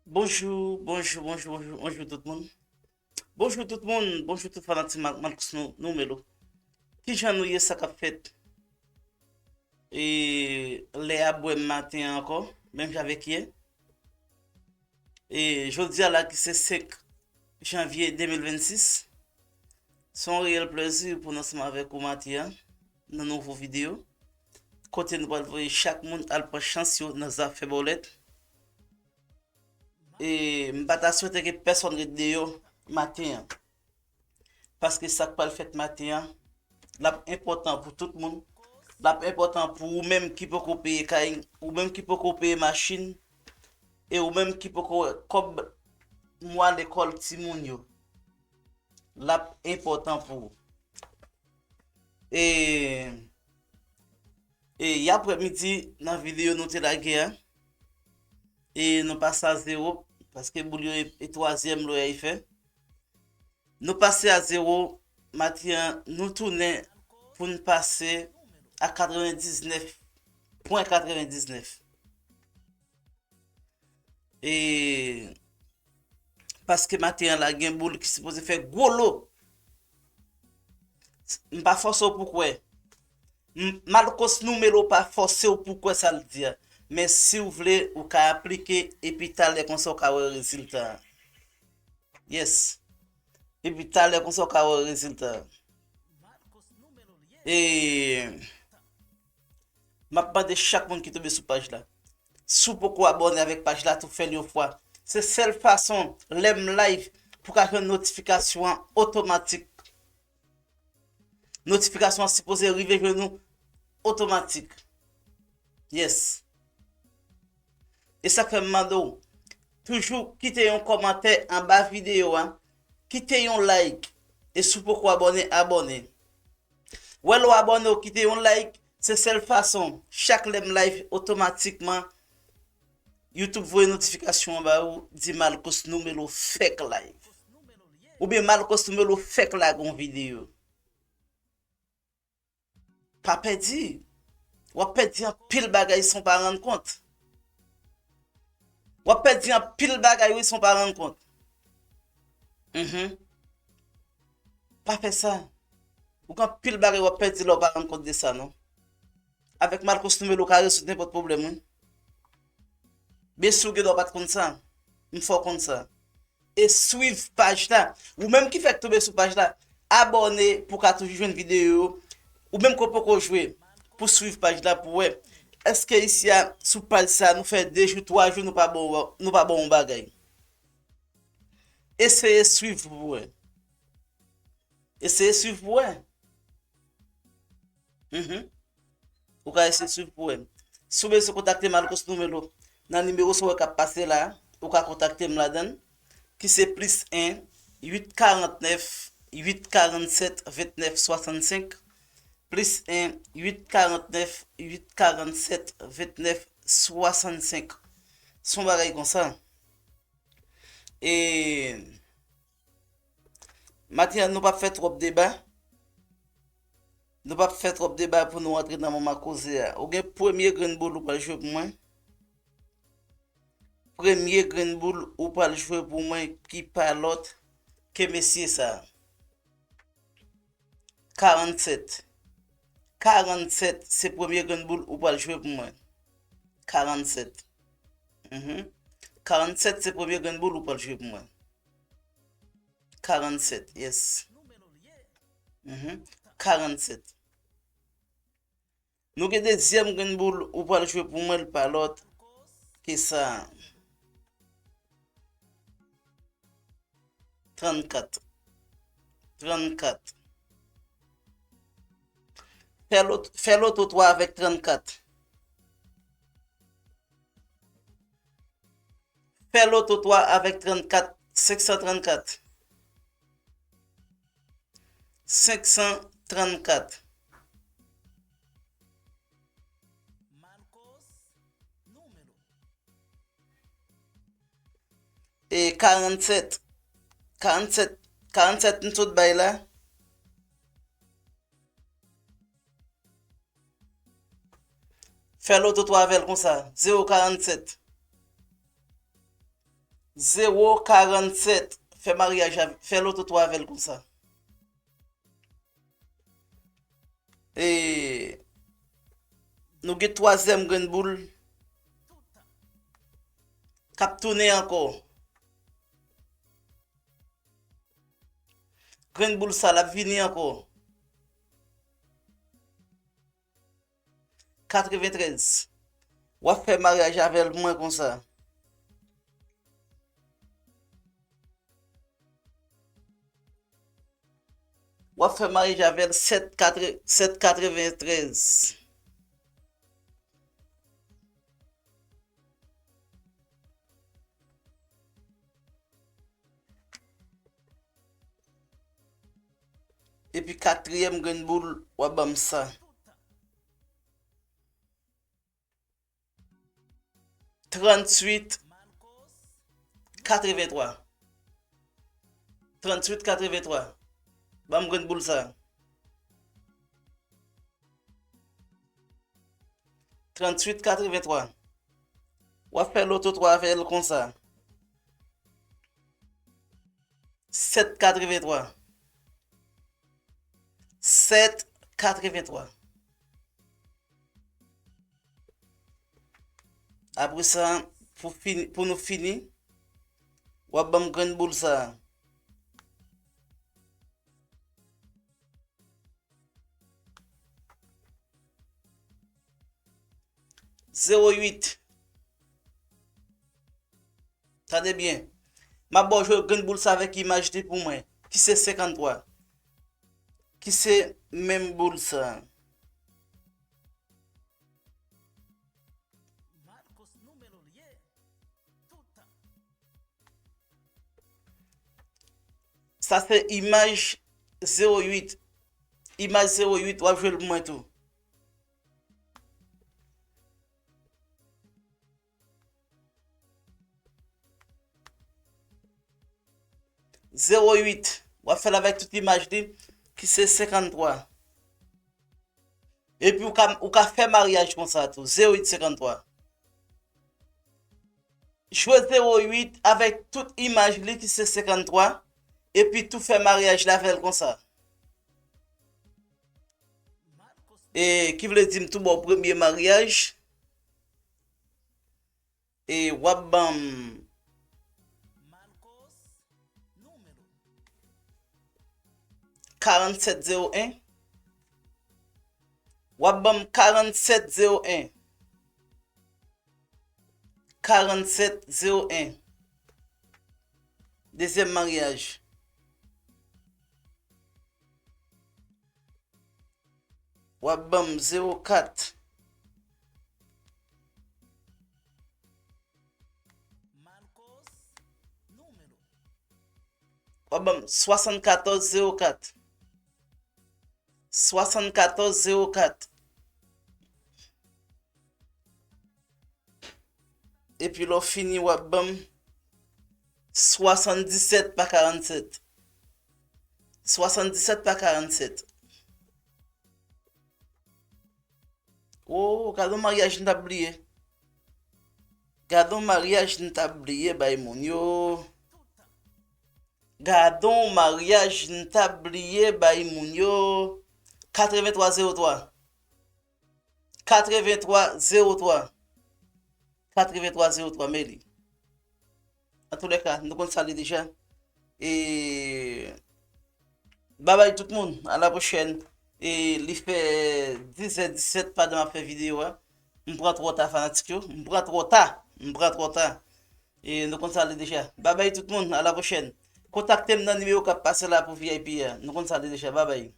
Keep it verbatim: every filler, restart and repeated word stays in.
Bonjou, bonjou, bonjou, bonjou, bonjou tout moun. Bonjou tout moun, bonjou tout fanatik Mar-, Marcos Nou-, Numelo. Kijan nou ye, sa k ap fèt? E lè a bwè m maten an ankò, menm jan avèk yè. E jodi a la ki se senk janvye de mil vennsis, se yon reyèl plezi pou n ansanm avèk ou maten an nan nouvo videyo, kote nou pral voye chak moun al pran chans yo nan zafè bòlèt. E m pa ta swete ke pèsonn ret deyò maten an. Paske sa k pral fèt maten an, l ap enpòtan pou tout moun. L ap enpòtan pou ou menm ki poko peye kay, ou menm ki poko peye machin, e ou menm ki poko wè kòb mwa lekòl timoun yo. L ap enpòtan pou ou. E, e yè aprèmidi, nan videyo nou te lage a, e nou pase a zewo, paske boul yo e, e twazyèm lè y fè. Nou pase a zewo, maten an, nou tounen pou n pase a katrevendiznèf pwen katrevendiznèf. E paske maten an la gen boul ki sipoze fè gwo lo. M pa fòse w pou kwè. M-, Marcos Numelo pa fòse w pou kwè sa l di a. Men si w vle, ou ka aplike, epi talè konsa w ka wè rezilta a. Yes. Epi talè konsa w ka wè rezilta a. E m ap mande chak moun ki tonbe sou paj la, si w poko abòne avèk paj la, tou fè l yon fwa. Se sèl fason, lè m live, pou w ka jwenn notifikasyon an otomatik. Notifikasyon an sipoze rive jwenn ou otomatik. Yes. E sa k fè m mande w, toujou kite yon kòmantè anba videyo a, kite yon like, e si w poko abòne, abòne. Wè, lè w abòne, w kite yon like, se sèl fason, chak lè m live, otomatikman, YouTube voye notifikasyon an ba ou, di Marcos Numelo fèk live. Oubyen Marcos Numelo fèk lage yon videyo. Pa pèdi. W ap pèdi anpil bagay san w pa rann kont. W ap pèdi anpil bagay, wi, san w pa rann kont. Mhm. Pa fè sa. Ou gen anpil bagay w ap pèdi lè w pa rann kont de sa, non. Avèk Marcos Numelo, w ka rezoud nenpòt pwoblèm, wi. Byen si w gen dwa pa t konn sa. M fè w konn sa. E swiv paj la. Ou menm ki fèk tonbe sou paj la, abòne pou w ka toujou jwenn videyo yo. Ou menm ki poko jwe, pou swiv paj la, pou wè èske isi a, sou paj sa, nou fè de jou, twa jou, nou pa ba w, nou pa ba w yon bagay. Eseye swiv pou wè. Eseye swiv pou wè. Mhm. Ou ka eseye swiv pou wè. Si w bezwen kontakte Marcos Numelo, nan nimewo sa w wè k ap pase la, ou ka kontakte m ladan l, ki se plis en, uit karant nèf, uit karant sèt, vennèf swasannsenk, plis en, uit karant nèf, uit karant sèt, vennèf swasannsenk. Se yon bagay konsa. E maten an, nou p ap fè twòp deba. Nou p ap fè twòp deba pou nou antre nan moman koze a. Ou gen premye grenn boul ou pral jwe pou mwen. Premye grenn boul ou pral jwe pou mwen ki pa lòt ke mesye sa. Karannsèt. Karannsèt se premye grenn boul ou pral jwe pou mwen. Karannsèt. Mhm. Karannsèt se premye grenn boul ou pral jwe pou mwen. Karannsèt, yes. Mhm. Karannsèt. Nou gen dezyèm grenn boul ou pral jwe pou mwen, l pa lòt ke sa. Trannkat. Trannkat. Fè lot-, fè loto twa avèk trannkat. Fè loto twa avèk trannkat, senk san trannkat. Senk san trannkat. E karannsèt. Karannsèt, karannsèt m sot bay la. Fè loto twa avè l konsa, zewo karannsèt. Zewo karannsèt. Fè maryaj avè, fè loto twa avè l konsa. E nou gen twazyèm grenn boul k ap tounen ankò. Grenn boul sa l ap vini ankò. Katreventrèz. W ap fè maryaj avè l pou mwen konsa. W ap fè maryaj avè l sèt katre-, sèt katreventrèz. Epi katriyèm grenn boul, w ap ban m sa. Tranntuit katreventwa. Tranntuit katreventwa. Ban m grenn boul sa. Tranntuit katreventwa. W ap fè loto twa avè l konsa. Sèt katreventwa. Sèt katreventwa. Apre sa, pou fini, pou nou fini, w ap ban m grenn boul sa a. Zewo uit. Tande byen. M ap ba w jwe grenn boul sa avèk imaj li pou mwen, ki se senkanntwa. Ki se menm boul sa. Sa se imaj zewo uit. Imaj zewo uit, w ap jwe l pou mwen tou. Zewo uit, w ap fè l avèk tout imaj li, ki se senkanntwa. Epi ou ka, ou ka fè maryaj konsa tou, zewo uit senkanntwa. Jwe zewo uit avèk tout imaj li ki se senkanntwa, epi tou fè maryaj la avè l konsa. E ki vle di m tou ba w premye maryaj, e w ap ban m karannsèt zewo en. W ap ban m karannsèt zewo en. Karannsèt zewo en. Dezyèm maryaj. W ap ban m zewo kat. W ap ban m swasannkatòz zewo kat. Swasannkatòz zewo kat. Epi lè w fini, w ap ban m swasanndisèt pa karannsèt. Swasanndisèt pa karannsèt. O, gade yon maryaj m t ap bliye. Gade yon maryaj m t ap bliye bay moun yo. Gade yon maryaj m t ap bliye bay moun yo. Katreventwa zewo twa. Katreventwa zewo twa. Katreventwa zewo twa, men li. Antoulèka, nou konn sa li deja. E babay tout moun, a la pwochèn. E li fè dis è disèt pandan m ap fè videyo a. M pran twò ta fanatik yo, m pran twò ta, m pran twò ta. E nou konn sa li deja. Babay tout moun, a la pwochèn. Kontakte m nan nimewo k ap pase la pou V I P a. Nou konn sa li deja, babay.